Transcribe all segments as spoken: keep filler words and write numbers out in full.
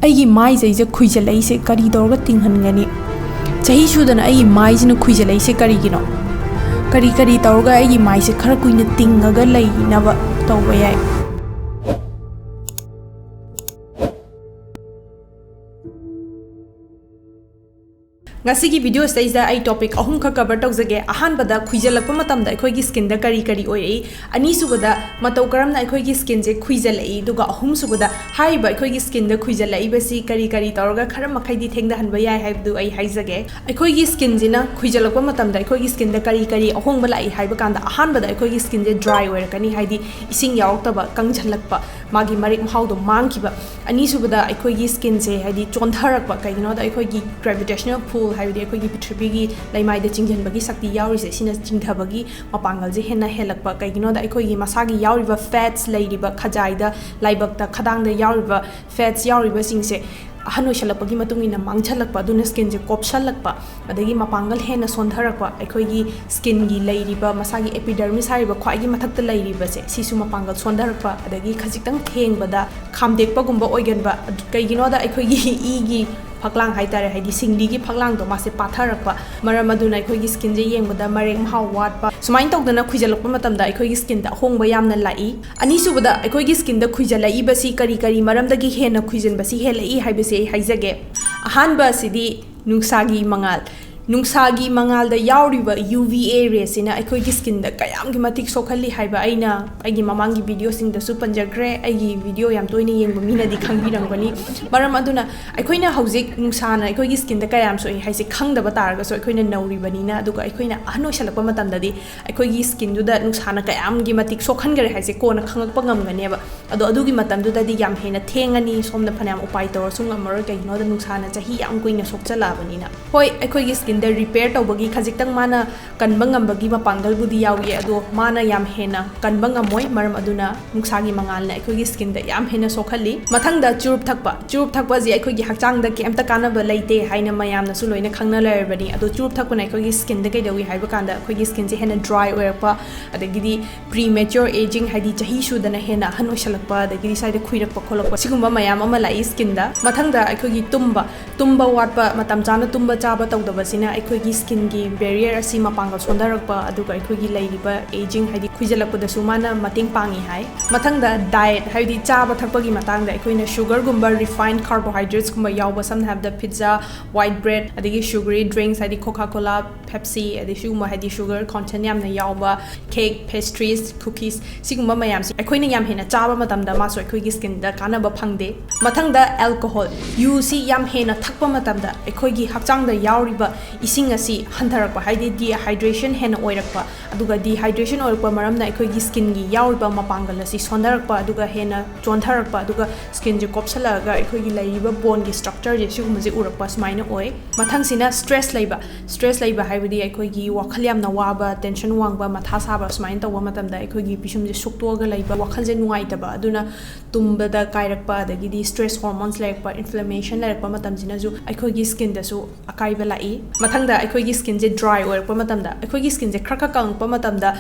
ꯑꯩꯒꯤ ꯃꯥꯏꯁꯦ ꯑꯩꯁꯦ ꯈꯨꯏꯖꯜꯂꯛꯏꯁꯦ ꯀꯔꯤ ꯇꯧꯔꯒ ꯇꯤꯡꯍꯟꯒꯅꯤ? ꯆꯍꯤ ꯁꯨꯗꯅ ꯑꯩꯒꯤ ꯃꯥꯏꯁꯤꯅ ꯈꯨꯏꯖꯜꯂꯛꯏꯁꯦ ꯀꯔꯤꯒꯤꯅꯣ? ꯀꯔꯤ ꯀꯔꯤ ꯇꯧꯔꯒ ꯑꯩꯒꯤ ꯃꯥꯏꯁꯦ ꯈꯔ ꯀꯨꯏꯅ ꯇꯤꯡꯉꯒ ꯂꯩꯅꯕ ꯇꯧꯕ ꯌꯥꯏ? ꯉꯁꯤꯒꯤ ꯚꯤꯗꯤꯑꯣꯁꯤꯗꯩꯁꯤꯗ ꯑꯩ ꯇꯣꯄꯤꯛ ꯑꯍꯨꯝꯈꯛ ꯀꯚꯔ ꯇꯧꯖꯒꯦ꯫ ꯑꯍꯥꯟꯕꯗ, ꯈꯨꯏꯖꯜꯂꯛꯄ ꯃꯇꯝꯗ ꯑꯩꯈꯣꯏꯒꯤ ꯁ꯭ꯀꯤꯟꯗ ꯀꯔꯤ ꯀꯔꯤ ꯑꯣꯏꯔꯛꯏ? ꯑꯅꯤꯁꯨꯕꯗ, ꯃꯇꯧ ꯀꯔꯝꯅ ꯑꯩꯈꯣꯏꯒꯤ ꯁ꯭ꯀꯤꯟꯁꯦ ꯈꯨꯏꯖꯜꯂꯛꯏ? ꯑꯗꯨꯒ ꯑꯍꯨꯝꯁꯨꯕꯗ, ꯍꯥꯏꯔꯤꯕ ꯑꯩꯈꯣꯏꯒꯤ ꯁ꯭ꯀꯤꯟꯗ ꯈꯨꯏꯖꯜꯂꯛꯏꯕꯁꯤ ꯀꯔꯤ ꯀꯔꯤ ꯇꯧꯔꯒ ꯈꯔ ꯃꯈꯩꯗꯤ ꯊꯦꯡꯊꯍꯟꯕ ꯌꯥꯏ ꯍꯥꯏꯕꯗꯨ ꯑꯩ ꯍꯥꯏꯖꯒꯦ꯫ ꯑꯩꯈꯣꯏꯒꯤ ꯁ꯭ꯀꯤꯟꯁꯤꯅ ꯈꯨꯏꯖꯜꯂꯛꯄ ꯃꯇꯝꯗ ꯑꯩꯈꯣꯏꯒꯤ ꯁ꯭ꯀꯤꯟꯗ ꯀꯔꯤ ꯀꯔꯤ ꯑꯍꯣꯡꯕ ꯂꯥꯛꯏ ꯍꯥꯏꯕ ꯀꯥꯟꯗ, ꯑꯍꯥꯟꯕꯗ ꯑꯩꯈꯣꯏꯒꯤ ꯁ꯭ꯀꯤꯟꯁꯦ ꯗ꯭ꯔꯥꯏ ꯑꯣꯏꯔꯛꯀꯅꯤ, ꯍꯥꯏꯗꯤ ꯏꯁꯤꯡ ꯌꯥꯎꯔꯛꯇꯕ, ꯀꯪꯁꯤꯜꯂꯛꯄ, ꯃꯥꯒꯤ ꯃꯔꯦꯛ ꯃꯍꯥꯎꯗꯣ ꯃꯥꯡꯈꯤꯕ꯫ ꯑꯅꯤꯁꯨꯕꯗ, ꯑꯩꯈꯣꯏꯒꯤ ꯁ꯭ꯀꯤꯟꯁꯦ ꯍꯥꯏꯗꯤ ꯆꯣꯟꯊꯔꯛꯄ, ꯀꯩꯒꯤꯅꯣꯗ ꯑꯩꯈꯣꯏꯒꯤ ꯒ꯭ꯔꯦꯚꯤꯇꯦꯁꯅꯦꯜ ꯄꯨꯜ, ꯍꯥꯏꯕꯗꯤ ꯑꯩꯈꯣꯏꯒꯤ ꯄ꯭ꯔꯤꯊꯤꯕꯤꯒꯤ ꯂꯩꯃꯥꯏꯗ ꯆꯤꯡꯁꯤꯟꯕꯒꯤ ꯁꯛꯇꯤ ꯌꯥꯎꯔꯤꯁꯦ, ꯁꯤꯅ ꯆꯤꯡꯊꯕꯒꯤ ꯃꯄꯥꯡꯒꯜꯁꯦ ꯍꯦꯟꯅ ꯍꯦꯜꯂꯛꯄ꯫ ꯀꯩꯒꯤꯅꯣꯗ ꯑꯩꯈꯣꯏꯒꯤ ꯃꯁꯥꯒꯤ ꯌꯥꯎꯔꯤꯕ ꯐꯦꯠꯁ ꯂꯩꯔꯤꯕ ꯈꯖꯥꯏꯗ, ꯂꯥꯏꯕꯛꯇ, ꯈꯗꯥꯡꯗ ꯌꯥꯎꯔꯤꯕ ꯐꯦꯠꯁ ꯌꯥꯎꯔꯤꯕꯁꯤꯡꯁꯦ ꯑꯍꯟ ꯑꯣꯏꯁꯜꯂꯛꯄꯒꯤ ꯃꯇꯨꯡ ꯏꯟꯅ ꯃꯥꯡꯁꯜꯂꯛꯄ, ꯑꯗꯨꯅ ꯁ꯭ꯀꯤꯟꯁꯦ ꯀꯣꯞꯁꯜꯂꯛꯄ, ꯑꯗꯒꯤ ꯃꯄꯥꯡꯒꯜ ꯍꯦꯟꯅ ꯁꯣꯟꯊꯔꯛꯄ, ꯑꯩꯈꯣꯏꯒꯤ ꯁ꯭ꯀꯤꯟꯒꯤ ꯂꯩꯔꯤꯕ, ꯃꯁꯥꯒꯤ ꯑꯦꯄꯤꯗꯔꯃꯤꯁ ꯍꯥꯏꯔꯤꯕ ꯈ꯭ꯋꯥꯏꯒꯤ ꯃꯊꯛꯇ ꯂꯩꯔꯤꯕꯁꯦ, ꯁꯤꯁꯨ ꯃꯄꯥꯡꯒꯜ ꯁꯣꯟꯊꯔꯛꯄ, ꯑꯗꯒꯤ ꯈꯖꯤꯛꯇꯪ ꯊꯦꯡꯕꯗ ꯈꯥꯝꯗꯦꯛꯄꯒꯨꯝꯕ ꯑꯣꯏꯒꯟꯕ꯫ ꯑꯗꯨ ꯀꯩꯒꯤꯅꯣꯗ ꯑꯩꯈꯣꯏꯒꯤ ꯏꯒꯤ ꯐꯛꯂꯥꯡ ꯍꯥꯏꯇꯥꯔꯦ, ꯍꯥꯏꯗꯤ ꯁꯤꯡꯂꯤꯒꯤ ꯐꯛꯂꯥꯡꯗꯣ, ꯃꯥꯁꯦ ꯄꯥꯊꯔꯛꯄ꯫ ꯃꯔꯝ ꯑꯗꯨꯅ ꯑꯩꯈꯣꯏꯒꯤ ꯁ꯭ꯀꯤꯟꯁꯦ ꯌꯦꯡꯕꯗ ꯃꯔꯦꯛ ꯃꯍꯥꯎ ꯋꯥꯠꯄ, ꯁꯨꯃꯥꯏꯅ ꯇꯧꯗꯅ ꯈꯨꯏꯖꯜꯂꯛꯄ ꯃꯇꯝꯗ ꯑꯩꯈꯣꯏꯒꯤ ꯁ꯭ꯀꯤꯟꯗ ꯑꯍꯣꯡꯕ ꯌꯥꯝꯅ ꯂꯥꯛꯏ꯫ ꯑꯅꯤꯁꯨꯕꯗ, ꯑꯩꯈꯣꯏꯒꯤ ꯁ꯭ꯀꯤꯟꯗ ꯈꯨꯏꯖꯜꯂꯛꯏꯕꯁꯤ ꯀꯔꯤ ꯀꯔꯤ ꯃꯔꯝꯗꯒꯤ ꯍꯦꯟꯅ ꯈꯨꯏꯖꯟꯕꯁꯤ ꯍꯦꯜꯂꯛꯏ ꯍꯥꯏꯕꯁꯤ ꯑꯩ ꯍꯥꯏꯖꯒꯦ꯫ ꯑꯍꯥꯟꯕ ꯑꯁꯤꯗꯤ ꯅꯨꯡꯁꯥꯒꯤ ꯃꯉꯥꯜ꯫ ꯅꯨꯡꯁꯥꯒꯤ ꯃꯉꯥꯜꯗ ꯌꯥꯎꯔꯤꯕ ꯌꯨ ꯚꯤ ꯑꯦ ꯔꯦꯁꯤꯅ ꯑꯩꯈꯣꯏꯒꯤ ꯁ꯭ꯀꯤꯟꯗ ꯀꯌꯥꯝꯒꯤ ꯃꯇꯤꯛ ꯁꯣꯛꯍꯜꯂꯤ ꯍꯥꯏꯕ ꯑꯩꯅ ꯑꯩꯒꯤ ꯃꯃꯥꯡꯒꯤ ꯚꯤꯗꯤꯑꯣꯁꯤꯡꯗꯁꯨ ꯄꯟꯖꯈ꯭ꯔꯦ꯫ ꯑꯩꯒꯤ ꯚꯤꯗꯤꯑꯣ ꯌꯥꯝ ꯇꯣꯏꯅ ꯌꯦꯡꯕ ꯃꯤꯅꯗꯤ ꯈꯪꯕꯤꯔꯝꯒꯅꯤ꯫ ꯃꯔꯝ ꯑꯗꯨꯅ ꯑꯩꯈꯣꯏꯅ ꯍꯧꯖꯤꯛ ꯅꯨꯡꯁꯥꯅ ꯑꯩꯈꯣꯏꯒꯤ ꯁ꯭ꯀꯤꯟꯗ ꯀꯌꯥꯝ ꯁꯣꯛꯏ ꯍꯥꯏꯁꯦ ꯈꯪꯗꯕ ꯇꯥꯔꯒꯁꯨ, ꯑꯩꯈꯣꯏꯅ ꯅꯧꯔꯤꯕꯅꯤꯅ, ꯑꯗꯨꯒ ꯑꯩꯈꯣꯏꯅ ꯑꯍꯟ ꯑꯣꯏꯁꯜꯂꯛꯄ ꯃꯇꯝꯗꯗꯤ ꯑꯩꯈꯣꯏꯒꯤ ꯁ꯭ꯀꯤꯟꯗꯨꯗ ꯅꯨꯡꯁꯥꯅ ꯀꯌꯥꯝꯒꯤ ꯃꯇꯤꯛ ꯁꯣꯛꯍꯟꯈꯔꯦ ꯍꯥꯏꯁꯦ ꯀꯣꯟꯅ ꯈꯪꯂꯛꯄ ꯉꯝꯒꯅꯦꯕ꯫ ꯑꯗꯣ ꯑꯗꯨꯒꯤ ꯃꯇꯝꯗꯨꯗꯗꯤ ꯌꯥꯝ ꯍꯦꯟꯅ ꯊꯦꯡꯉꯅꯤ, ꯁꯣꯝꯅ ꯐꯅꯌꯥꯝ ꯎꯄꯥꯏ ꯇꯧꯔꯁꯨ ꯉꯝꯃꯔꯣꯏ, ꯀꯩꯒꯤꯅꯣꯗ ꯅꯨꯡꯁꯥꯅ ꯆꯍꯤ ꯌꯥꯝ ꯀꯨꯏꯅ ꯁꯣꯛꯆꯜꯂꯛꯑꯕꯅꯤꯅ꯫ ꯍꯣꯏ, ꯑꯩꯈꯣꯏꯒꯤ ꯁ꯭ꯀꯤꯟ ꯗ ꯔꯤꯄꯦꯌꯔ ꯇꯧꯕꯒꯤ ꯈꯖꯤꯛꯇꯪ ꯃꯥꯅ ꯀꯟꯕ ꯉꯝꯕꯒꯤ ꯃꯄꯥꯡꯒꯜꯕꯨꯗꯤ ꯌꯥꯎꯏ, ꯑꯗꯣ ꯃꯥꯅ ꯌꯥꯝ ꯍꯦꯟꯅ ꯀꯟꯕ ꯉꯝꯃꯣꯏ, ꯃꯔꯝ ꯑꯗꯨꯅ ꯅꯨꯡꯁꯥꯒꯤ ꯃꯉꯥꯜꯅ ꯑꯩꯈꯣꯏꯒꯤ ꯁ꯭ꯀꯤꯟꯗ ꯌꯥꯝ ꯍꯦꯟꯅ ꯁꯣꯛꯍꯜꯂꯤ꯫ ꯃꯊꯪꯗ ꯆꯨꯔꯨꯞ ꯊꯛꯄ꯫ ꯆꯨꯔꯨꯞ ꯊꯛꯄꯁꯤ ꯑꯩꯈꯣꯏꯒꯤ ꯍꯛꯆꯥꯡꯗ ꯀꯩꯝꯇ ꯀꯥꯟꯅꯕ ꯂꯩꯇꯦ ꯍꯥꯏꯅ ꯃꯌꯥꯝꯅꯁꯨ ꯂꯣꯏꯅ ꯈꯪꯅ ꯂꯩꯔꯕꯅꯤ꯫ ꯑꯗꯣ ꯆꯨꯔꯨꯞ ꯊꯛꯄꯅ ꯑꯩꯈꯣꯏꯒꯤ ꯁ꯭ꯀꯤꯟꯗ ꯀꯩꯗꯧꯏ ꯍꯥꯏꯕ ꯀꯥꯟꯗ ꯑꯩꯈꯣꯏꯒꯤ ꯁ꯭ꯀꯤꯟꯁꯦ ꯍꯦꯟꯅ ꯗ꯭ꯔꯥꯏ ꯑꯣꯏꯔꯛꯄ, ꯑꯗꯒꯤꯗꯤ ꯄ꯭ꯔꯤ ꯃꯦꯆꯣꯔ ꯑꯦꯖꯤꯡ, ꯍꯥꯏꯗꯤ ꯆꯍꯤ ꯁꯨꯗꯅ ꯍꯦꯟꯅ ꯑꯍꯟ ꯑꯣꯏꯁꯜꯂꯛꯄ, ꯑꯗꯒꯤꯗꯤ ꯁ꯭ꯋꯥꯏꯗ ꯈꯨꯏꯔꯛꯄ ꯈꯣꯠꯂꯛꯄ, ꯁꯤꯒꯨꯝꯕ ꯃꯌꯥꯝ ꯑꯃ ꯂꯥꯛꯏ ꯁ꯭ꯀꯤꯟꯗ꯫ ꯃꯊꯪꯗ ꯑꯩꯈꯣꯏꯒꯤ ꯇꯨꯝꯕ꯫ ꯇꯨꯝꯕ ꯋꯥꯠꯄ, ꯃꯇꯝ ꯆꯥꯅ ꯇꯨꯝꯕ ꯆꯥꯕ ꯇꯧꯗꯕꯁꯤꯅ ꯑꯩꯈꯣꯏꯒꯤ ꯁ꯭ꯀꯤꯟꯒꯤ ꯕꯦꯔꯤꯌꯔ ꯑꯁꯤ ꯃꯄꯥꯡꯒꯜ ꯁꯣꯟꯊꯔꯛꯄ, ꯑꯗꯨꯒ ꯑꯩꯈꯣꯏꯒꯤ ꯂꯩꯔꯤꯕ ꯑꯦꯖꯤꯡ, ꯍꯥꯏꯗꯤ ꯈꯨꯏꯖꯜꯂꯛꯄꯗꯁꯨ ꯃꯥꯅ ꯃꯇꯦꯡ ꯄꯥꯡꯉꯤ ꯍꯥꯏ꯫ ꯃꯊꯪꯗ ꯗꯥꯏꯠ, ꯍꯥꯏꯕꯗꯤ ꯆꯥꯕ ꯊꯛꯄꯒꯤ ꯃꯇꯥꯡꯗ ꯑꯩꯈꯣꯏꯅ ꯁꯨꯒꯔꯒꯨꯝꯕ, ꯔꯤꯐꯥꯏꯟ ꯀꯥꯔꯕꯣꯍꯥꯏꯗ꯭ꯔꯦꯠꯁꯀꯨꯝꯕ ꯌꯥꯎꯕ, ꯁꯝꯅ ꯍꯥꯏꯔꯕꯗ ꯄꯤꯠꯖꯥ, ꯋꯥꯏꯠ ꯕ꯭ꯔꯦꯗ, ꯑꯗꯒꯤ ꯁꯨꯒꯔꯤ ꯗ꯭ꯔꯤꯡꯁ, ꯍꯥꯏꯗꯤ ꯀꯣꯀꯥ ꯀꯣꯂꯥ, ꯄꯦꯞꯁꯤ, ꯑꯗꯩ ꯁꯤꯒꯨꯝꯕ, ꯍꯥꯏꯗꯤ ꯁꯨꯒꯔ ꯀꯣꯟꯇꯦꯟ ꯌꯥꯝꯅ ꯌꯥꯎꯕ ꯀꯦꯛ, ꯄꯦꯁꯇ꯭ꯔꯤꯁ, ꯀꯨꯀꯤꯁ, ꯁꯤꯒꯨꯝꯕ ꯃꯌꯥꯝꯁꯤ ꯑꯩꯈꯣꯏꯅ ꯌꯥꯝ ꯍꯦꯟꯅ ꯆꯥꯕ ꯃꯇꯝꯗ ꯃꯥꯁꯨ ꯑꯩꯈꯣꯏꯒꯤ ꯁ꯭ꯀꯤꯟꯗ ꯀꯥꯟꯅꯕ ꯐꯪꯗꯦ꯫ ꯃꯊꯪꯗ ꯑꯦꯜꯀꯣꯍꯣꯜ꯫ ꯌꯨꯁꯤ ꯌꯥꯝ ꯍꯦꯟꯅ ꯊꯛꯄ ꯃꯇꯝꯗ ꯑꯩꯈꯣꯏꯒꯤ ꯍꯛꯆꯥꯡꯗ ꯌꯥꯎꯔꯤꯕ ꯏꯁꯤꯡ ꯑꯁꯤ ꯍꯟꯊꯔꯛꯄ, ꯍꯥꯏꯗꯤ ꯗꯤꯍꯥꯏꯗ꯭ꯔꯦꯁꯟ ꯍꯦꯟꯅ ꯑꯣꯏꯔꯛꯄ, ꯑꯗꯨꯒ ꯗꯤꯍꯥꯏꯗ꯭ꯔꯦꯁꯟ ꯑꯣꯏꯔꯛꯄ ꯃꯔꯝꯅ ꯑꯩꯈꯣꯏꯒꯤ ꯁ꯭ꯀꯤꯟꯒꯤ ꯌꯥꯎꯔꯤꯕ ꯃꯄꯥꯡꯒꯜ ꯑꯁꯤ ꯁꯣꯟꯊꯔꯛꯄ, ꯑꯗꯨꯒ ꯍꯦꯟꯅ ꯆꯣꯟꯊꯔꯛꯄ, ꯑꯗꯨꯒ ꯁ꯭ꯀꯤꯟꯁꯦ ꯀꯣꯞꯁꯜꯂꯛꯑꯒ ꯑꯩꯈꯣꯏꯒꯤ ꯂꯩꯔꯤꯕ ꯕꯣꯟꯒꯤ ꯁ꯭ꯇ꯭ꯔꯛꯆꯔꯁꯦ ꯁꯤꯒꯨꯝꯕꯁꯦ ꯎꯔꯛꯄ ꯁꯨꯃꯥꯏꯅ ꯑꯣꯏ꯫ ꯃꯊꯪꯁꯤꯅ ꯁ꯭ꯇ꯭ꯔꯦꯁ ꯂꯩꯕ꯫ ꯁ꯭ꯇ꯭ꯔꯦꯁ ꯂꯩꯕ ꯍꯥꯏꯕꯗꯤ ꯑꯩꯈꯣꯏꯒꯤ ꯋꯥꯈꯜ ꯌꯥꯝꯅ ꯋꯥꯕ, ꯇꯦꯟꯁꯟ ꯋꯥꯡꯕ, ꯃꯊꯥ ꯁꯥꯕ ꯁꯨꯃꯥꯏꯅ ꯇꯧꯕ ꯃꯇꯝꯗ ꯑꯩꯈꯣꯏꯒꯤ ꯄꯤꯁꯨꯝꯁꯦ ꯁꯨꯛꯇꯣꯛꯑꯒ ꯂꯩꯕ, ꯋꯥꯈꯜꯁꯦ ꯅꯨꯡꯉꯥꯏꯇꯕ, ꯑꯗꯨꯅ ꯇꯨꯝꯕꯗ ꯀꯥꯏꯔꯛꯄ, ꯑꯗꯒꯤꯗꯤ ꯁ꯭ꯇ꯭ꯔꯦꯁ ꯍꯣꯔꯃꯣꯟꯁ ꯂꯩꯔꯛꯄ, ꯏꯟꯐ꯭ꯂꯦꯃꯦꯁꯟ ꯂꯩꯔꯛꯄ ꯃꯇꯝꯁꯤꯅꯁꯨ ꯑꯩꯈꯣꯏꯒꯤ ꯁ꯭ꯀꯤꯟꯗꯁꯨ ꯑꯀꯥꯏꯕ ꯂꯥꯛꯏ꯫ ꯃꯊꯪꯗ ꯑꯩꯈꯣꯏꯒꯤ ꯁ꯭ꯀꯤꯟꯁꯦ ꯗ꯭ꯔꯥꯏ ꯑꯣꯏꯔꯛꯄ ꯃꯇꯝꯗ, ꯑꯩꯈꯣꯏꯒꯤ ꯁ꯭ꯀꯤꯟꯁꯦ ꯈꯔ ꯈꯔ ꯀꯪꯉꯛꯄ ꯃꯇꯝꯗ,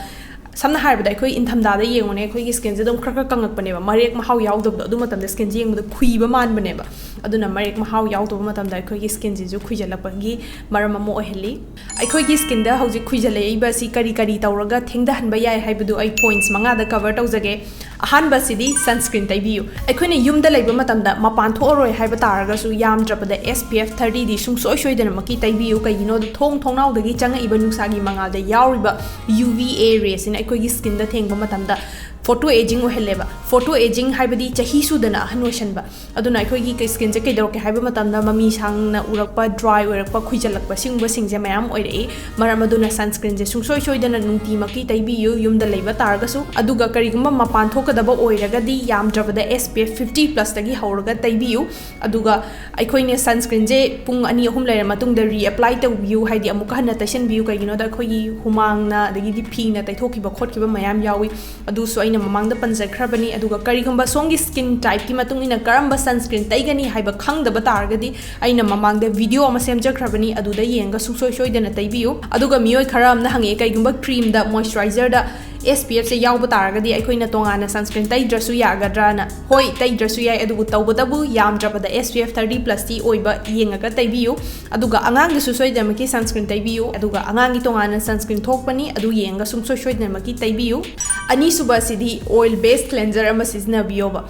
ꯁꯝꯅ ꯍꯥꯏꯔꯕꯗ ꯑꯩꯈꯣꯏ ꯏꯪꯊꯝꯊꯥꯗ ꯌꯦꯡꯉꯨꯅꯦ, ꯑꯩꯈꯣꯏꯒꯤ ꯁ꯭ꯀꯤꯟꯁꯦ ꯑꯗꯨꯝ ꯈꯔ ꯈꯔ ꯀꯪꯉꯛꯄꯅꯦꯕ, ꯃꯔꯦꯛ ꯃꯍꯥꯎ ꯌꯥꯎꯗꯕꯗꯣ꯫ ꯑꯗꯨ ꯃꯇꯝꯗ ꯁ꯭ꯀꯤꯟꯁꯦ ꯌꯦꯡꯕꯗ ꯈꯨꯏꯕ ꯃꯥꯟꯕꯅꯦꯕ꯫ ꯑꯗꯨꯅ ꯃꯔꯦꯛ ꯃꯍꯥꯎ ꯌꯥꯎꯗꯕ ꯃꯇꯝꯗ ꯑꯩꯈꯣꯏꯒꯤ ꯁ꯭ꯀꯤꯟꯁꯤꯁꯨ ꯈꯨꯏꯖꯜꯂꯛꯄꯒꯤ ꯃꯔꯝ ꯑꯃ ꯑꯣꯏꯍꯜꯂꯤ꯫ ꯑꯩꯈꯣꯏꯒꯤ ꯁ꯭ꯀꯤꯟꯗ ꯍꯧꯖꯤꯛ ꯈꯨꯏꯖꯜꯂꯛꯏꯕ ꯑꯁꯤ ꯀꯔꯤ ꯀꯔꯤ ꯇꯧꯔꯒ ꯊꯦꯡꯊꯍꯟꯕ ꯌꯥꯏ ꯍꯥꯏꯕꯗꯨ ꯑꯩ ꯄꯣꯏꯟꯠꯁ ꯃꯉꯥꯗ ꯀꯚꯔ ꯇꯧꯖꯒꯦ꯫ ꯑꯍꯥꯟꯕꯁꯤꯗꯤ ꯁꯟꯁ꯭ꯀ꯭ꯔꯤꯟ ꯇꯩꯕꯤꯌꯨ꯫ ꯑꯩꯈꯣꯏꯅ ꯌꯨꯝꯗ ꯂꯩꯕ ꯃꯇꯝꯗ ꯃꯄꯥꯟ ꯊꯣꯛꯑꯔꯣꯏ ꯍꯥꯏꯕ ꯇꯥꯔꯒꯁꯨ ꯌꯥꯝꯗ꯭ꯔꯕꯗ SPF thirtyꯗꯤ ꯁꯨꯡꯁꯣꯏ ꯁꯣꯏꯗꯅꯃꯛꯀꯤ ꯇꯩꯕꯤꯌꯨ꯫ ꯀꯩꯒꯤꯅꯣꯗ ꯊꯣꯡ ꯊꯣꯡꯅꯥꯎꯗꯒꯤ ꯆꯪꯉꯛꯏꯕ ꯅꯨꯡꯁꯥꯒꯤ ꯃꯉꯥꯜꯗ ꯌꯥꯎꯔꯤꯕ UVA rayꯁꯤꯅ ꯑꯩꯈꯣꯏꯒꯤ ꯁ꯭ꯀꯤꯟꯗ ꯊꯦꯡꯕ ꯃꯇꯝꯗ ꯐꯣꯇꯣ ꯑꯦꯖꯤꯡ ꯑꯣꯏꯍꯜꯂꯦꯕ꯫ ꯐꯣꯇꯣ ꯑꯦꯖꯤꯡ ꯍꯥꯏꯕꯗꯤ ꯆꯍꯤ ꯁꯨꯗꯅ ꯑꯍꯟ ꯑꯣꯏꯁꯟꯕ꯫ ꯑꯗꯨꯅ ꯑꯩꯈꯣꯏꯒꯤ ꯁ꯭ꯀꯤꯟꯁꯦ ꯀꯩꯗꯧꯔꯛꯀꯦ ꯍꯥꯏꯕ ꯃꯇꯝꯗ ꯃꯃꯤ ꯁꯥꯡꯅ ꯎꯔꯛꯄ, ꯗ꯭ꯔꯥꯏ ꯑꯣꯏꯔꯛꯄ, ꯈꯨꯏꯖꯜꯂꯛꯄ, ꯁꯤꯒꯨꯝꯕꯁꯤꯡꯁꯦ ꯃꯌꯥꯝ ꯑꯣꯏꯔꯛꯏ꯫ ꯃꯔꯝ ꯑꯗꯨꯅ ꯁꯟꯁ꯭ꯀ꯭ꯔꯤꯟꯁꯦ ꯁꯨꯡꯁꯣꯏ ꯁꯣꯏꯗꯅ ꯅꯨꯡꯇꯤꯃꯛꯀꯤ ꯇꯩꯕꯤꯌꯨ, ꯌꯨꯝꯗ ꯂꯩꯕ ꯇꯥꯔꯒꯁꯨ꯫ ꯑꯗꯨꯒ ꯀꯔꯤꯒꯨꯝꯕ ꯃꯄꯥꯟ ꯊꯣꯛꯀꯗꯕ ꯑꯣꯏꯔꯒꯗꯤ ꯌꯥꯝꯗ꯭ꯔꯕꯗ S P F fifty plus ꯇꯒꯤ ꯍꯧꯔꯒ ꯇꯩꯕꯤꯌꯨ꯫ ꯑꯗꯨꯒ ꯑꯩꯈꯣꯏꯅ ꯁꯟꯁ꯭ꯀ꯭ꯔꯤꯟꯁꯦ ꯄꯨꯡ ꯑꯅꯤ ꯑꯍꯨꯝ ꯂꯩꯔ ꯃꯇꯨꯡꯗ ꯔꯤꯑꯦꯄ꯭ꯂꯥꯏ ꯇꯧꯕꯤꯌꯨ, ꯍꯥꯏꯗꯤ ꯑꯃꯨꯛꯀ ꯍꯟꯅ ꯇꯩꯁꯟꯕꯤꯌꯨ꯫ ꯀꯩꯒꯤꯅꯣꯗ ꯑꯩꯈꯣꯏꯒꯤ ꯍꯨꯃꯥꯡꯅ ꯑꯗꯒꯤꯗꯤ ꯐꯤꯅ ꯇꯩꯊꯣꯛꯈꯤꯕ ꯈꯣꯠꯈꯤꯕ ꯃꯌꯥꯝ ꯌꯥꯎꯏ꯫ ꯑꯗꯨꯁꯨ ꯑꯩꯅ ꯃꯃꯥꯡꯗ ꯄꯟꯖꯈ꯭ꯔꯕꯅꯤ꯫ ꯑꯗꯨꯒ ꯀꯔꯤꯒꯨꯝꯕ ꯁꯣꯝꯒꯤ ꯁ꯭ꯀꯤꯟ ꯇꯥꯏꯞꯀꯤ ꯃꯇꯨꯡ ꯏꯟꯅ ꯀꯔꯝꯕ ꯁꯟꯁ꯭ꯀ꯭ꯔꯤꯟ ꯇꯩꯒꯅꯤ ꯍꯥꯏꯕ ꯈꯪꯗꯕ ꯇꯥꯔꯒꯗꯤ ꯑꯩꯅ ꯃꯃꯥꯡꯗ ꯚꯤꯗꯤꯑꯣ ꯑꯃ ꯁꯦꯝꯖꯈ꯭ꯔꯕꯅꯤ, ꯑꯗꯨꯗ ꯌꯦꯡꯉꯒ ꯁꯨꯡꯁꯣꯏ ꯁꯣꯏꯗꯅ ꯇꯩꯕꯤꯌꯨ꯫ ꯑꯗꯨꯒ ꯃꯤꯑꯣꯏ ꯈꯔ ꯑꯃꯅ ꯍꯪꯉꯛꯑꯦ, ꯀꯩꯒꯨꯝꯕ ꯀ꯭ꯔꯤꯝꯗ ꯃꯣꯏꯁꯆꯔꯥꯏꯖꯔꯗ S P F ꯁꯦ ꯌꯥꯎꯕ ꯇꯥꯔꯒꯗꯤ ꯑꯩꯈꯣꯏꯅ ꯇꯣꯉꯥꯟꯅ ꯁꯟꯁ꯭ꯀ꯭ꯔꯤꯟ ꯇꯩꯗ꯭ꯔꯁꯨ ꯌꯥꯒꯗ꯭ꯔꯥꯅ? ꯍꯣꯏ, ꯇꯩꯗ꯭ꯔꯁꯨ ꯌꯥꯏ, ꯑꯗꯨꯕꯨ ꯇꯧꯕꯇꯕꯨ ꯌꯥꯝꯗ꯭ꯔꯕꯗ S P F thirty plus T ꯑꯣꯏꯕ ꯌꯦꯡꯉꯒ ꯇꯩꯕꯤꯌꯨ꯫ ꯑꯗꯨꯒ ꯑꯉꯥꯡꯒꯤꯁꯨ ꯁꯣꯏꯗꯅꯃꯛꯀꯤ ꯁꯟꯁ꯭ꯀ꯭ꯔꯤꯟ ꯇꯩꯕꯤꯌꯨ꯫ ꯑꯗꯨꯒ ꯑꯉꯥꯡꯒꯤ ꯇꯣꯉꯥꯟꯅ ꯁꯟꯁ꯭ꯀ꯭ꯔꯤꯟ ꯊꯣꯛꯄꯅꯤ, ꯑꯗꯨ ꯌꯦꯡꯉꯒ ꯁꯨꯡꯁꯣꯏ ꯁꯣꯏꯗꯅꯃꯛꯀꯤ ꯇꯩꯕꯤꯌꯨ꯫ ꯑꯅꯤꯁꯨꯕ ꯑꯁꯤꯗꯤ oil based cleanser ꯑꯃ ꯁꯤꯖꯤꯟꯅꯕꯤꯌꯣꯕ꯫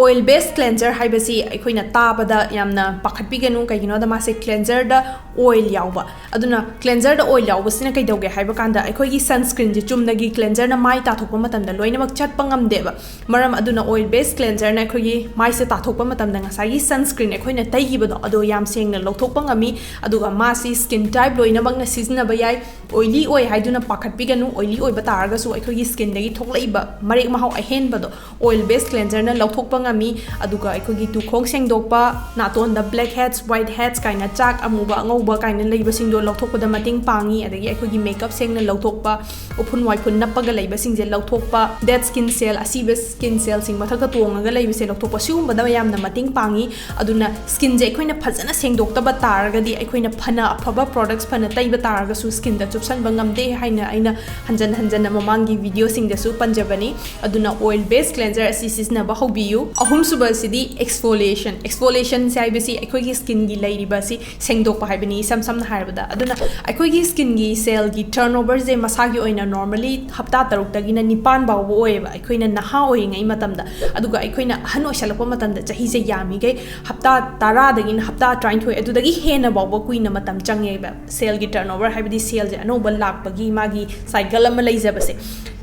Oil based cleanser ꯍꯥꯏꯕꯁꯤ ꯑꯩꯈꯣꯏꯅ ꯇꯥꯕꯗ ꯌꯥꯝꯅ ꯄꯥꯈꯠꯄꯤꯒꯅꯨ, ꯀꯩꯒꯤꯅꯣꯗ ꯃꯥꯁꯦ ꯀ꯭ꯂꯦꯟꯖꯔꯗ ꯑꯣꯏꯜ ꯌꯥꯎꯕ꯫ ꯑꯗꯨꯅ ꯀ꯭ꯂꯦꯟꯖꯔꯗ ꯑꯣꯏꯜ ꯌꯥꯎꯕꯁꯤꯅ ꯀꯩꯗꯧꯒꯦ ꯍꯥꯏꯕ ꯀꯥꯟꯗ ꯑꯩꯈꯣꯏꯒꯤ ꯁꯟꯁ꯭ꯀ꯭ꯔꯤꯟꯁꯦ ꯆꯨꯝꯅꯒꯤ ꯀ꯭ꯂꯦꯟꯖꯔꯅ ꯃꯥꯏ ꯇꯥꯊꯣꯛꯄ ꯃꯇꯝꯗ ꯂꯣꯏꯅꯃꯛ ꯆꯠꯄ ꯉꯝꯗꯦꯕ꯫ ꯃꯔꯝ ꯑꯗꯨꯅ oil based cleanserꯅ ꯑꯩꯈꯣꯏꯒꯤ ꯃꯥꯏꯁꯦ ꯇꯥꯊꯣꯛꯄ ꯃꯇꯝꯗ ꯉꯁꯥꯏꯒꯤ ꯁꯟꯁ꯭ꯀ꯭ꯔꯤꯟ ꯑꯩꯈꯣꯏꯅ ꯇꯩꯈꯤꯕꯗꯣ ꯑꯗꯣ ꯌꯥꯝ ꯁꯦꯡꯅ ꯂꯧꯊꯣꯛꯄ ꯉꯝꯃꯤ꯫ ꯑꯗꯨꯒ ꯃꯥꯁꯤ ꯁ꯭ꯀꯤꯟ ꯇꯥꯏꯞ ꯂꯣꯏꯅꯃꯛꯅ ꯁꯤꯖꯤꯟꯅꯕ ꯌꯥꯏ꯫ ꯑꯣꯏꯂꯤ ꯑꯣꯏ ꯍꯥꯏꯗꯨꯅ ꯄꯥꯈꯠꯄꯤꯒꯅꯨ, ꯑꯣꯏꯂꯤ ꯑꯣꯏꯕ ꯇꯥꯔꯒꯁꯨ ꯑꯩꯈꯣꯏꯒꯤ ꯁ꯭ꯀꯤꯟꯗꯒꯤ ꯊꯣꯛꯂꯛꯏꯕ ꯃꯔꯦꯛ ꯃꯍꯥꯎ ꯑꯍꯦꯟꯕꯗꯣ oil based cleanserꯅ ꯂꯧꯊꯣꯛꯄ ꯉꯝꯃꯤ꯫ ꯑꯗꯨꯒ ꯑꯩꯈꯣꯏꯒꯤ ꯇꯨꯈꯣꯡ ꯁꯦꯡꯗꯣꯛꯄ, ꯅꯥꯇꯣꯟꯗ black heads, white heads ꯀꯥꯏꯅ, ꯆꯥꯛ ꯑꯃꯨꯕ ꯑꯉꯧꯕ ꯀꯥꯏꯅ ꯂꯩꯕꯁꯤꯡꯗꯣ ꯂꯧꯊꯣꯛꯄꯗ ꯃꯇꯦꯡ ꯄꯥꯡꯉꯤ꯫ ꯑꯗꯒꯤ ꯑꯩꯈꯣꯏꯒꯤ ꯃꯦꯀꯞ ꯁꯦꯡꯅ ꯂꯧꯊꯣꯛꯄ, ꯎꯐꯨꯟ ꯋꯥꯏꯐꯨꯟ ꯅꯞꯄꯒ ꯂꯩꯕꯁꯤꯡꯁꯦ ꯂꯧꯊꯣꯛꯄ, dead skin cell, ꯑꯁꯤꯕ ꯁ꯭ꯀꯤꯟ ꯁꯦꯜꯁꯤꯡ ꯃꯊꯛꯇ ꯇꯣꯡꯉꯒ ꯂꯩꯕꯁꯦ ꯂꯧꯊꯣꯛꯄ, ꯁꯤꯒꯨꯝꯕꯗ ꯌꯥꯝꯅ ꯃꯇꯦꯡ ꯄꯥꯡꯉꯤ꯫ ꯑꯗꯨꯅ ꯁ꯭ꯀꯤꯟꯁꯦ ꯑꯩꯈꯣꯏꯅ ꯐꯖꯅ ꯁꯦꯡꯗꯣꯛꯇꯕ ꯇꯥꯔꯒꯗꯤ, ꯑꯩꯈꯣꯏꯅ ꯐꯅ ꯑꯐꯕ ꯄ꯭ꯔꯣꯗꯛꯁ ꯐꯅ ꯇꯩꯕ ꯇꯥꯔꯒꯁꯨ ꯁ꯭ꯀꯤꯟꯗ ꯆꯨꯞꯁꯟꯕ ꯉꯝꯗꯦ ꯍꯥꯏꯅ ꯑꯩꯅ ꯍꯟꯖꯟ ꯍꯟꯖꯟꯅ ꯃꯃꯥꯡꯒꯤ ꯚꯤꯗꯤꯑꯣꯁꯤꯡꯗꯁꯨ ꯄꯟꯖꯕꯅꯤ꯫ ꯑꯗꯨꯅ oil based cleanser ꯑꯁꯤ ꯁꯤꯖꯤꯟꯅꯕ ꯍꯧꯕꯤꯌꯨ꯫ ꯑꯍꯨꯝꯁꯨꯕ ꯑꯁꯤꯗꯤ exfoliation꯫ Exfoliationꯁꯦ ꯍꯥꯏꯕꯁꯤ ꯑꯩꯈꯣꯏꯒꯤ ꯁ꯭ꯀꯤꯟꯒꯤ ꯂꯩꯔꯤꯕ ꯑꯁꯤ ꯁꯦꯡꯗꯣꯛꯄ ꯍꯥꯏꯕꯅꯤ, ꯏꯁꯝ ꯁꯝꯅ ꯍꯥꯏꯔꯕꯗ꯫ ꯑꯗꯨꯅ ꯑꯩꯈꯣꯏꯒꯤ ꯁ꯭ꯀꯤꯟꯒꯤ ꯁꯦꯜꯒꯤ turnoverꯁꯦ ꯃꯁꯥꯒꯤ ꯑꯣꯏꯅ normally ꯍꯞꯇꯥ ꯇꯔꯨꯛꯇꯒꯤꯅ ꯅꯤꯄꯥꯟ ꯐꯥꯎꯕ ꯑꯣꯏꯌꯦꯕ ꯑꯩꯈꯣꯏꯅ ꯅꯍꯥ ꯑꯣꯏꯔꯤꯉꯩ ꯃꯇꯝꯗ꯫ ꯑꯗꯨꯒ ꯑꯩꯈꯣꯏꯅ ꯑꯍꯟ ꯑꯣꯏꯁꯜꯂꯛꯄ ꯃꯇꯝꯗ ꯆꯍꯤꯁꯦ ꯌꯥꯝꯃꯤꯈꯩ ꯍꯞꯇꯥ ꯇꯔꯥꯗꯒꯤꯅ ꯍꯞꯇꯥ ꯇꯔꯥꯅꯤꯊꯣꯏ, ꯑꯗꯨꯗꯒꯤ ꯍꯦꯟꯅ ꯐꯥꯎꯕ ꯀꯨꯏꯅ ꯃꯇꯝ ꯆꯪꯉꯦꯕ ꯁꯦꯜꯒꯤ ꯇꯔꯟ ꯑꯣꯚꯔ, ꯍꯥꯏꯕꯗꯤ ꯁꯦꯜꯁꯦ ꯑꯅꯧꯕ ꯂꯥꯛꯄꯒꯤ ꯃꯥꯒꯤ ꯁꯥꯏꯀꯜ ꯑꯃ ꯂꯩꯖꯕꯁꯦ꯫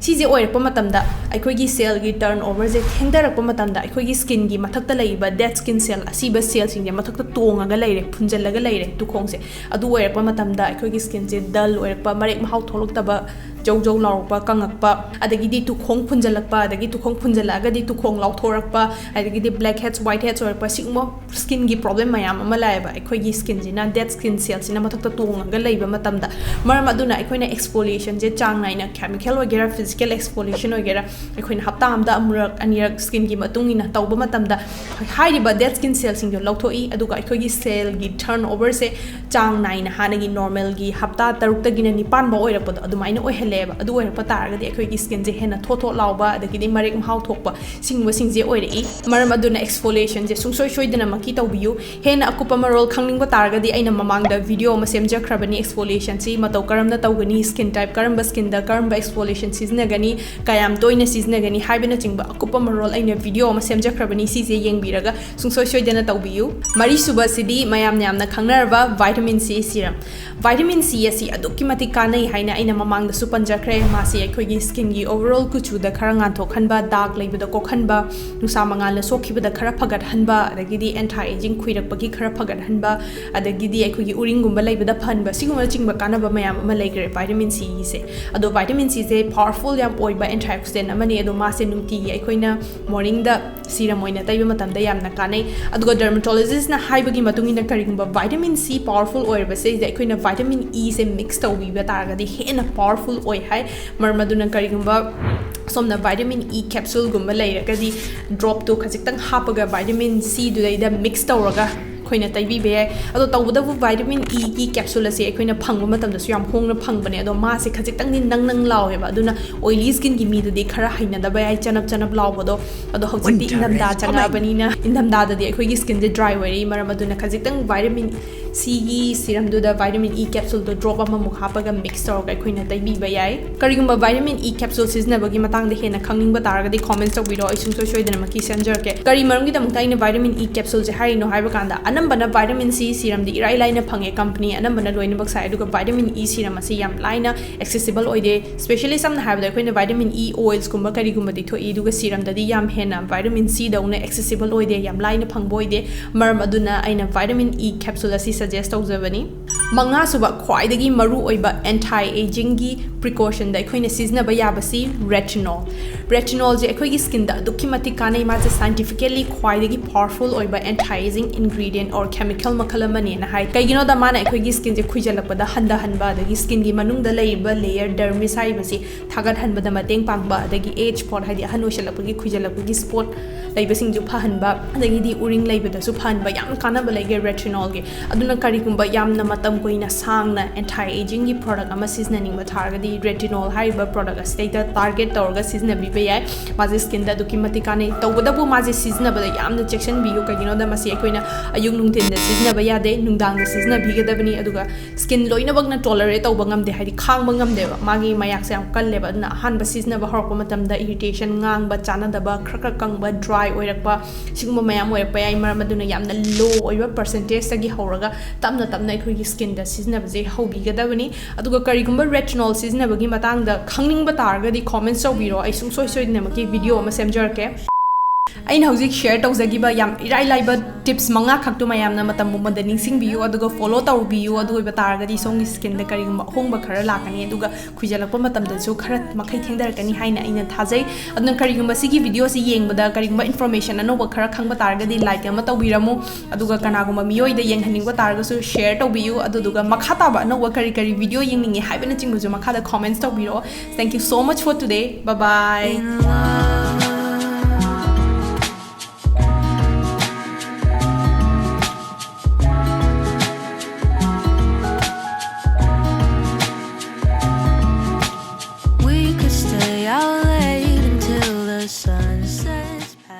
ꯁꯤꯁꯦ ꯑꯣꯏꯔꯛꯄ ꯃꯇꯝꯗ ꯑꯩꯈꯣꯏꯒꯤ ꯁꯦꯜꯒꯤ ꯇꯔꯟ ꯑꯣꯚꯔꯁꯦ ꯊꯦꯡꯊꯔꯛꯄ ꯃꯇꯝꯗ ꯑꯩꯈꯣꯏꯒꯤ ꯁ꯭ꯀꯤꯟꯒꯤ ꯃꯊꯛꯇ ꯂꯩꯔꯤꯕ ꯗꯦꯠ ꯁ꯭ꯀꯤꯟ ꯁꯦꯜ, ꯑꯁꯤꯕ ꯁꯦꯜꯁꯤꯡꯁꯦ ꯃꯊꯛꯇ ꯇꯣꯡꯉꯒ ꯂꯩꯔꯦ, ꯐꯨꯟꯖꯜꯂꯒ ꯂꯩꯔꯦ ꯇꯨꯈꯣꯡꯁꯦ꯫ ꯑꯗꯨ ꯑꯣꯏꯔꯛꯄ ꯃꯇꯝꯗ ꯑꯩꯈꯣꯏꯒꯤ ꯁ꯭ꯀꯤꯟꯁꯦ ꯗꯜ ꯑꯣꯏꯔꯛꯄ, ꯃꯔꯦꯛ ꯃꯍꯥꯎ ꯊꯣꯛꯂꯛꯇꯕ, ꯖꯧ ꯖꯧ ꯂꯥꯎꯔꯛꯄ, ꯀꯪꯉꯛꯄ, ꯑꯗꯒꯤꯗꯤ ꯇꯨꯈꯣꯡ ꯐꯨꯟꯖꯜꯂꯛꯄ, ꯑꯗꯒꯤ ꯇꯨꯈꯣꯡ ꯐꯨꯟꯖꯜꯂꯛꯑꯒꯗꯤ ꯇꯨꯈꯣꯡ ꯂꯥꯎꯊꯣꯔꯛꯄ, ꯑꯗꯒꯤꯗꯤ ꯕ꯭ꯂꯦꯛ ꯍꯦꯠꯁ, ꯋꯥꯏꯠ ꯍꯦꯠꯁ ꯑꯣꯏꯔꯛꯄ, ꯁꯤꯒꯨꯝꯕ ꯁ꯭ꯀꯤꯟꯒꯤ ꯄ꯭ꯔꯣꯕ꯭ꯂꯦꯝ ꯃꯌꯥꯝ ꯑꯃ ꯂꯥꯛꯑꯦꯕ꯫ ꯑꯩꯈꯣꯏꯒꯤ ꯁ꯭ꯀꯤꯟꯁꯤꯅ ꯗꯦꯠ ꯁ꯭ꯀꯤꯟ ꯁꯦꯜꯁꯤꯅ ꯃꯊꯛꯇ ꯇꯣꯡꯉꯒ ꯂꯩꯕ ꯃꯇꯝꯗ꯫ ꯃꯔꯝ ꯑꯗꯨꯅ ꯑꯩꯈꯣꯏꯅ ꯑꯦꯛꯁꯐꯣꯂꯤꯌꯦꯁꯟꯁꯦ ꯆꯥꯡ ꯅꯥꯏꯅ, ꯀꯦꯃꯤꯀꯦꯜ ꯑꯣꯏꯒꯦꯔꯥ, ꯐꯤꯖꯤꯀꯦꯜ ꯑꯦꯛꯁꯐꯣꯂꯤꯌꯦꯁꯟ ꯑꯣꯏꯒꯦꯔꯥ, ꯑꯩꯈꯣꯏꯅ ꯍꯞꯇꯥ ꯑꯃꯗ ꯑꯃꯨꯔꯛ ꯑꯅꯤꯔꯛ ꯁ꯭ꯀꯤꯟꯒꯤ ꯃꯇꯨꯡ ꯏꯟꯅ ꯇꯧꯕ ꯃꯇꯝꯗ ꯍꯥꯏꯔꯤꯕ ꯗꯦꯠ ꯁ꯭ꯀꯤꯟ ꯁꯦꯜꯁꯤꯡꯗꯣ ꯂꯧꯊꯣꯛꯏ, ꯑꯗꯨꯒ ꯑꯩꯈꯣꯏꯒꯤ ꯁꯦꯜꯒꯤ ꯇꯔꯟ ꯑꯣꯚꯔꯁꯦ ꯆꯥꯡ ꯅꯥꯏꯅ ꯍꯥꯟꯅꯒꯤ ꯅꯣꯔꯃꯦꯜꯒꯤ ꯍꯞꯇꯥ ꯇꯔꯨꯛꯇꯒꯤꯅ ꯅꯤꯄꯥꯟ ꯐꯥꯎ ꯑꯣꯏꯔꯛꯄꯗꯣ ꯑꯗꯨꯃꯥꯏꯅ ꯑꯣꯏꯍꯜꯂꯦꯕ꯫ ꯑꯗꯨ ꯑꯣꯏꯔꯛꯄ ꯇꯥꯔꯒꯗꯤ ꯑꯩꯈꯣꯏꯒꯤ ꯁ꯭ꯀꯤꯟꯁꯦ ꯍꯦꯟꯅ ꯊꯣꯠ ꯊꯣꯠ ꯂꯥꯎꯕ, ꯑꯗꯒꯤꯗꯤ ꯃꯔꯦꯛ ꯃꯍꯥꯎ ꯊꯣꯛꯄ, ꯁꯤꯒꯨꯝꯕꯁꯤꯡꯁꯦ ꯑꯣꯏꯔꯛꯏ꯫ ꯃꯔꯝ ꯑꯗꯨꯅ ꯑꯦꯛꯁꯐꯣꯂꯤꯌꯦꯁꯟꯁꯦ ꯁꯨꯡꯁꯣꯏ ꯁꯣꯏꯗꯅꯃꯛꯀꯤ ꯇꯧꯕꯤꯌꯨ꯫ ꯍꯦꯟꯅ ꯑꯀꯨꯞꯄ ꯃꯔꯣꯜ ꯈꯪꯅꯤꯡꯕ ꯇꯥꯔꯒꯗꯤ ꯑꯩꯅ ꯃꯃꯥꯡꯗ ꯚꯤꯗꯤꯑꯣ ꯑꯃ ꯁꯦꯝꯖꯈ꯭ꯔꯕꯅꯤ, ꯑꯦꯛꯁꯐꯣꯂꯤꯌꯦꯁꯟꯁꯤ ꯃꯇꯧ ꯀꯔꯝꯅ ꯇꯧꯒꯅꯤ, ꯁ꯭ꯀꯤꯟ ꯇꯥꯏꯞ ꯀꯔꯝꯕ ꯁ꯭ꯀꯤꯟꯗ ꯀꯔꯝꯕ ꯑꯦꯛꯁꯐꯣꯂꯤꯌꯦꯁꯟ ꯁꯤꯖꯤꯟꯅꯒꯅꯤ, ꯀꯌꯥꯝ ꯇꯣꯏꯅ ꯁꯤꯖꯤꯟꯅꯒꯅꯤ ꯍꯥꯏꯕꯅꯆꯤꯡꯕ ꯑꯀꯨꯞꯄ ꯃꯔꯣꯜ ꯑꯩꯅ ꯚꯤꯗꯤꯑꯣ ꯑꯃ ꯁꯦꯝꯖꯈ꯭ꯔꯕꯅꯤ, ꯁꯤꯁꯦ ꯌꯦꯡꯕꯤꯔꯒ ꯁꯨꯡꯁꯣꯏ ꯁꯣꯏꯗꯅ ꯇꯧꯕꯤꯌꯨ꯫ ꯃꯔꯤꯁꯨꯕꯁꯤꯗꯤ ꯃꯌꯥꯝꯅ ꯌꯥꯝꯅ ꯈꯪꯅꯔꯕ ꯚꯥꯏꯇꯥꯃꯤꯟ ꯁꯤ ꯁꯤꯔꯝ꯫ ꯚꯥꯏꯇꯥꯃꯤꯟ ꯁꯤ ꯑꯁꯤ ꯑꯗꯨꯛꯀꯤ ꯃꯇꯤꯛ ꯀꯥꯟꯅꯩ ꯍꯥꯏꯅ ꯑꯩꯅ ꯃꯃꯥꯡꯗꯁꯨ ꯄꯟꯖꯈ꯭ꯔꯦ꯫ ꯃꯥꯁꯤ ꯑꯩꯈꯣꯏꯒꯤ ꯁ꯭ꯀꯤꯟꯒꯤ ꯑꯣꯚꯔꯑꯣꯜ ꯀꯨꯆꯨꯗ ꯈꯔ ꯉꯥꯟꯊꯣꯛꯍꯟꯕ, ꯗꯥꯛ ꯂꯩꯕꯗ ꯀꯣꯛꯍꯟꯕ, ꯅꯨꯡꯁꯥ ꯃꯉꯥꯜꯅ ꯁꯣꯛꯈꯤꯕꯗ ꯈꯔ ꯐꯒꯠꯍꯟꯕ, ꯑꯗꯒꯤꯗꯤ ꯑꯦꯟꯇꯥ ꯑꯦꯖꯤꯡ ꯈꯨꯏꯔꯛꯄꯒꯤ ꯈꯔ ꯐꯒꯠꯍꯟꯕ, ꯑꯗꯒꯤꯗꯤ ꯑꯩꯈꯣꯏꯒꯤ ꯎꯔꯤꯡꯒꯨꯝꯕ ꯂꯩꯕꯗ ꯐꯍꯟꯕ, ꯁꯤꯒꯨꯝꯕꯅꯆꯤꯡꯕ ꯀꯥꯟꯅꯕ ꯃꯌꯥꯝ ꯑꯃ ꯂꯩꯈ꯭ꯔꯦ ꯚꯥꯏꯇꯥꯃꯤꯟ ꯁꯤꯒꯤꯁꯦ꯫ ꯑꯗꯣ ꯚꯥꯏꯇꯥꯃꯤꯟ ꯁꯤꯁꯦ ꯄꯥꯋꯔꯐꯨꯜ ꯌꯥꯝ ꯑꯣꯏꯕ ꯑꯦꯟꯇꯤꯑꯣꯛꯁꯤꯗꯦꯟ ꯑꯃꯅꯤ꯫ ꯑꯗꯣ ꯃꯥꯁꯦ ꯅꯨꯡꯇꯤꯒꯤ ꯑꯩꯈꯣꯏꯅ ꯃꯣꯔꯅꯤꯡꯗ ꯁꯤꯔꯝ ꯑꯣꯏꯅ ꯇꯩꯕ ꯃꯇꯝꯗ ꯌꯥꯝꯅ ꯀꯥꯟꯅꯩ꯫ ꯑꯗꯨꯒ ꯗꯔꯃꯥꯇꯣꯂꯣꯖꯤꯁꯅ ꯍꯥꯏꯕꯒꯤ ꯃꯇꯨꯡ ꯏꯟꯅ ꯀꯔꯤꯒꯨꯝꯕ ꯚꯥꯏꯇꯥꯃꯤꯟ ꯁꯤ ꯄꯥꯋꯔꯐꯨꯜ ꯑꯣꯏꯔꯕꯁꯦ, ꯁꯤꯗ ꯑꯩꯈꯣꯏꯅ ꯚꯥꯏꯇꯥꯃꯤꯟ ꯏꯁꯦ ꯃꯤꯛꯁ ꯇꯧꯕꯤꯕ ꯇꯥꯔꯒꯗꯤ ꯍꯦꯟꯅ ꯄꯥꯋꯔꯐꯨꯜ ꯑꯣꯏ ꯍꯥꯏ꯫ ꯃꯔꯝ ꯑꯗꯨꯅ ꯀꯔꯤꯒꯨꯝꯕ ꯁꯣꯝꯅ ꯚꯥꯏꯇꯥꯃꯤꯟ ꯏ ꯀꯦꯞꯁꯨꯜꯒꯨꯝꯕ ꯂꯩꯔꯒꯗꯤ ꯗ꯭ꯔꯣꯞꯇꯣ ꯈꯖꯤꯛꯇꯪ ꯍꯥꯞꯄꯒ ꯚꯥꯏꯇꯥꯃꯤꯟ ꯁꯤꯗꯨꯗꯩꯗ ꯃꯤꯛꯁ ꯇꯧꯔꯒ ꯑꯩꯈꯣꯏꯅ ꯇꯩꯕꯤꯕ ꯌꯥꯏ꯫ ꯑꯗꯣ ꯇꯧꯕꯇꯕꯨ vitamin E ꯒꯤ capsule ꯑꯁꯤ ꯑꯩꯈꯣꯏꯅ ꯐꯪꯕ ꯃꯇꯝꯗꯁꯨ ꯌꯥꯝ ꯍꯣꯡꯅ ꯐꯪꯕꯅꯦ꯫ ꯑꯗꯣ ꯃꯥꯁꯦ ꯈꯖꯤꯛꯇꯪꯗꯤ ꯅꯪ ꯅꯪ ꯂꯥꯎꯋꯦꯕ, ꯑꯗꯨꯅ oily skin ꯒꯤ ꯃꯤꯗꯗꯤ ꯈꯔ ꯍꯩꯅꯗꯕ ꯌꯥꯏ, ꯆꯅꯞ ꯆꯅꯞ ꯂꯥꯎꯕꯗꯣ꯫ ꯑꯗꯣ ꯍꯧꯖꯤꯛꯇꯤ Winter ꯏꯪꯊꯝꯊꯥ is coming. ꯆꯪꯉꯛꯑꯕꯅꯤꯅ ꯏꯪꯊꯝꯊꯥꯗꯗꯤ ꯑꯩꯈꯣꯏꯒꯤ skin ꯁꯦ dry ꯑꯣꯏꯔꯛꯏ꯫ ꯃꯔꯝ ꯑꯗꯨꯅ ꯈꯖꯤꯛꯇꯪ vitamin C ꯒꯤ serum ꯗꯨꯗ vitamin E capsule ꯗꯣ drop ꯑꯃꯃꯨꯛ ꯍꯥꯞꯄꯒ mix ꯇꯧꯔꯒ ꯑꯩꯈꯣꯏꯅ ꯇꯩꯕꯤꯕ ꯌꯥꯏ꯫ ꯀꯔꯤꯒꯨꯝꯕ vitamin E capsule ꯁꯤꯖꯤꯟꯅꯕꯒꯤ ꯃꯇꯥꯡꯗ ꯍꯦꯟꯅ ꯈꯪꯅꯤꯡꯕ ꯇꯥꯔꯒꯗꯤ comments ꯇꯧꯕꯤꯔꯣ, ꯑꯩ ꯁꯨꯡꯁꯣꯏ ꯁꯣꯏꯗꯅꯃꯛꯀꯤ ꯁꯦꯝꯖꯔꯛꯀꯦ꯫ ꯀꯔꯤ ꯃꯔꯝꯒꯤꯗꯃꯛꯇ ꯑꯩꯅ vitamin E capsule ꯁꯦ ꯍꯥꯏꯔꯤꯅꯣ ꯍꯥꯏꯕ ꯀꯥꯟꯗ, ꯑꯅꯝꯕꯅ vitamin C serum ꯗꯤ ꯏꯔꯥꯏ ꯂꯥꯏꯅ ꯐꯪꯉꯦ, company ꯑꯅꯝꯕꯅ ꯂꯣꯏꯅꯃꯛ ꯁꯥꯏ꯫ ꯑꯗꯨꯒ vitamin E serum ꯑꯁꯤ ꯌꯥꯝ ꯂꯥꯏꯅ accessible ꯑꯣꯏꯗꯦ, specially ꯁꯝꯅ ꯍꯥꯏꯔꯕꯗ ꯑꯩꯈꯣꯏꯅ vitamin E oils ꯀꯨꯝꯕ ꯀꯔꯤꯒꯨꯝꯕꯗꯤ ꯊꯣꯛꯏ, ꯑꯗꯨꯒ serum ꯗꯗꯤ ꯌꯥꯝ ꯍꯦꯟꯅ vitamin C ꯗꯧꯅ accessible ꯑꯣꯏꯗꯦ, ꯌꯥꯝ ꯂꯥꯏꯅ ꯐꯪꯕ ꯑꯣꯏꯗꯦ꯫ ꯃꯔꯝ ꯑꯗꯨꯅ ꯑꯩꯅ vitamin E capsule ꯑꯁꯤ suggest ꯇꯧꯖꯕꯅꯤ꯫ ꯃꯉꯥꯁꯨꯕ ꯈ꯭ꯋꯥꯏꯗꯒꯤ ꯃꯔꯨ ꯑꯣꯏꯕ anti aging ꯒꯤ precaution ꯗ ꯑꯩꯈꯣꯏꯅ ꯁꯤꯖꯤꯟꯅꯕ ꯌꯥꯕꯁꯤ retinol꯫ Retinol ꯁꯦ ꯑꯩꯈꯣꯏꯒꯤ skin ꯗ ꯑꯗꯨꯛꯀꯤ ꯃꯇꯤꯛ ꯀꯥꯟꯅꯩ꯫ ꯃꯥꯁꯦ scientifically ꯈ꯭ꯋꯥꯏꯗꯒꯤ powerful ꯑꯣꯏꯕ anti aging ingredient or chemical ꯃꯈꯜ ꯑꯃꯅꯦꯅ ꯍꯥꯏ꯫ ꯀꯩꯒꯤꯅꯣꯗ ꯃꯥꯅ ꯑꯩꯈꯣꯏꯒꯤ skin ꯁꯦ ꯈꯨꯏꯖꯜꯂꯛꯄꯗ ꯍꯟꯊꯍꯟꯕ, ꯑꯗꯒꯤ skin ꯒꯤ ꯃꯅꯨꯡꯗ ꯂꯩꯔꯤꯕ layer dermis ꯍꯥꯏꯔꯤꯕꯁꯤ ꯊꯥꯒꯠꯍꯟꯕꯗ ꯃꯇꯦꯡ ꯄꯥꯡꯕ, ꯑꯗꯒꯤ age spot ꯍꯥꯏꯗꯤ ꯑꯍꯟ ꯑꯣꯏꯁꯜꯂꯛꯄꯒꯤ ꯈꯨꯏꯖꯜꯂꯛꯄꯒꯤ spot ꯂꯩꯕꯁꯤꯡꯁꯨ ꯐꯍꯟꯕ, ꯑꯗꯒꯤꯗꯤ ꯎꯔꯤꯡ ꯂꯩꯕꯗꯁꯨ ꯐꯍꯟꯕ ꯌꯥꯝ ꯀꯥꯟꯅꯕ ꯂꯩꯒꯦ retinol ꯒꯤ꯫ ꯑꯗꯨꯅ ꯀꯔꯤꯒꯨꯝꯕ ꯌꯥꯝꯅ ꯃꯇꯝ ꯀꯨꯏꯅ ꯁꯥꯡꯅ anti aging ꯒꯤ product ꯑꯃ ꯁꯤꯖꯤꯟꯅꯅꯤꯡꯕ ꯇꯥꯔꯒꯗꯤ retinol ꯍꯥꯏꯔꯤꯕ product ꯑꯁꯤꯗꯩꯗ target ꯇꯧꯔꯒ ꯁꯤꯖꯤꯟꯅꯕꯤꯕ ꯌꯥꯏ꯫ ꯃꯥꯁꯦ skin ꯗ ꯑꯗꯨꯛꯀꯤ ꯃꯇꯤꯛ ꯀꯥꯟꯅꯩ꯫ ꯇꯧꯕꯇꯕꯨ ꯃꯥꯁꯦ ꯁꯤꯖꯤꯟꯅꯕꯗ ꯌꯥꯝꯅ ꯆꯦꯛꯁꯤꯟꯕꯤꯌꯨ, ꯀꯩꯒꯤꯅꯣꯗ ꯃꯁꯤ ꯑꯩꯈꯣꯏꯅ ꯑꯌꯨꯛ ꯅꯨꯡꯊꯤꯟꯗ ꯁꯤꯖꯤꯟꯅꯕ ꯌꯥꯗꯦ, ꯅꯨꯡꯗꯥꯡꯗ ꯁꯤꯖꯤꯟꯅꯕꯤꯒꯗꯕꯅꯤ꯫ ꯑꯗꯨꯒ skin ꯂꯣꯏꯅꯃꯛꯅ tolerate ꯇꯧꯕ ꯉꯝꯗꯦ, ꯍꯥꯏꯗꯤ ꯈꯥꯡꯕ ꯉꯝꯗꯦꯕ, ꯃꯥꯒꯤ ꯃꯌꯥꯛꯁꯦ ꯌꯥꯝ ꯀꯜꯂꯦꯕ꯫ ꯑꯗꯨꯅ ꯑꯍꯥꯟꯕ ꯁꯤꯖꯤꯟꯅꯕ ꯍꯧꯔꯛꯄ ꯃꯇꯝꯗ irritation, ꯉꯥꯡꯕ, ꯆꯥꯟꯅꯗꯕ, ꯈꯔ ꯈꯔ ꯀꯪꯕ, dry ꯑꯣꯏꯔꯛꯄ, ꯁꯤꯒꯨꯝꯕ ꯃꯌꯥꯝ ꯑꯣꯏꯔꯛꯄ ꯌꯥꯏ꯫ ꯃꯔꯝ ꯑꯗꯨꯅ ꯌꯥꯝꯅ low ꯑꯣꯏꯕ percentage ꯇꯒꯤ ꯍꯧꯔꯒ ꯇꯞꯅ ꯇꯞꯅ ꯑꯩꯈꯣꯏꯒꯤ skin ꯗ ꯁꯤꯖꯤꯟꯅꯕꯁꯦ ꯍꯧꯕꯤꯒꯗꯕꯅꯤ꯫ ꯑꯗꯨꯒ ꯀꯔꯤꯒꯨꯝꯕ retinol ꯁꯤꯖꯤꯟꯅꯕꯒꯤ ꯃꯇꯥꯡꯗ ꯈꯪꯅꯤꯡꯕ ꯇꯥꯔꯒꯗꯤ comments ꯇꯧꯕꯤꯔꯣ, ꯑꯩ ꯁꯨꯡꯁꯣꯏ ꯁꯣꯏꯗꯅꯃꯛꯀꯤ video ꯑꯃ ꯁꯦꯝꯖꯔꯛꯀꯦ꯫ ꯑꯩꯅ ꯍꯧꯖꯤꯛ share ꯇꯧꯖꯈꯤꯕ ꯌꯥꯝ ꯏꯔꯥꯏ ꯂꯥꯏꯕ tips ꯃꯉꯥ ꯈꯛꯇꯨ ꯃꯌꯥꯝꯅ ꯃꯇꯝ ꯄꯨꯝꯕꯗ ꯅꯤꯡꯁꯤꯡꯕꯤꯌꯨ, ꯑꯗꯨꯒ follow ꯇꯧꯕꯤꯌꯨ꯫ ꯑꯗꯨ ꯑꯣꯏꯕ ꯇꯥꯔꯒꯗꯤ ꯁꯣꯝꯒꯤ skin ꯗ ꯀꯔꯤꯒꯨꯝꯕ ꯑꯍꯣꯡꯕ ꯈꯔ ꯂꯥꯛꯀꯅꯤ, ꯑꯗꯨꯒ ꯈꯨꯏꯖꯜꯂꯛꯄ ꯃꯇꯝꯗꯁꯨ ꯈꯔ ꯃꯈꯩ ꯊꯦꯡꯊꯔꯛꯀꯅꯤ ꯍꯥꯏꯅ ꯑꯩꯅ ꯊꯥꯖꯩ꯫ ꯑꯗꯨꯅ ꯀꯔꯤꯒꯨꯝꯕ ꯁꯤꯒꯤ video ꯁꯤ ꯌꯦꯡꯕꯗ ꯀꯔꯤꯒꯨꯝꯕ information ꯑꯅꯧꯕ ꯈꯔ ꯈꯪꯕ ꯇꯥꯔꯒꯗꯤ like ꯑꯃ ꯇꯧꯕꯤꯔꯝꯃꯨ, ꯑꯗꯨꯒ ꯀꯅꯥꯒꯨꯝꯕ ꯃꯤꯑꯣꯏꯗ ꯌꯦꯡꯍꯟꯅꯤꯡꯕ ꯇꯥꯔꯒꯁꯨ share ꯇꯧꯕꯤꯌꯨ꯫ ꯑꯗꯨꯗꯨꯒ ꯃꯈꯥ ꯇꯥꯕ ꯑꯅꯧꯕ ꯀꯔꯤ ꯀꯔꯤ video ꯌꯦꯡꯅꯤꯡꯉꯤ ꯍꯥꯏꯕꯅꯆꯤꯡꯕꯁꯨ ꯃꯈꯥꯗ comments ꯇꯧꯕꯤꯔꯛꯑꯣ꯫ Thank you so much for today. Bye bye.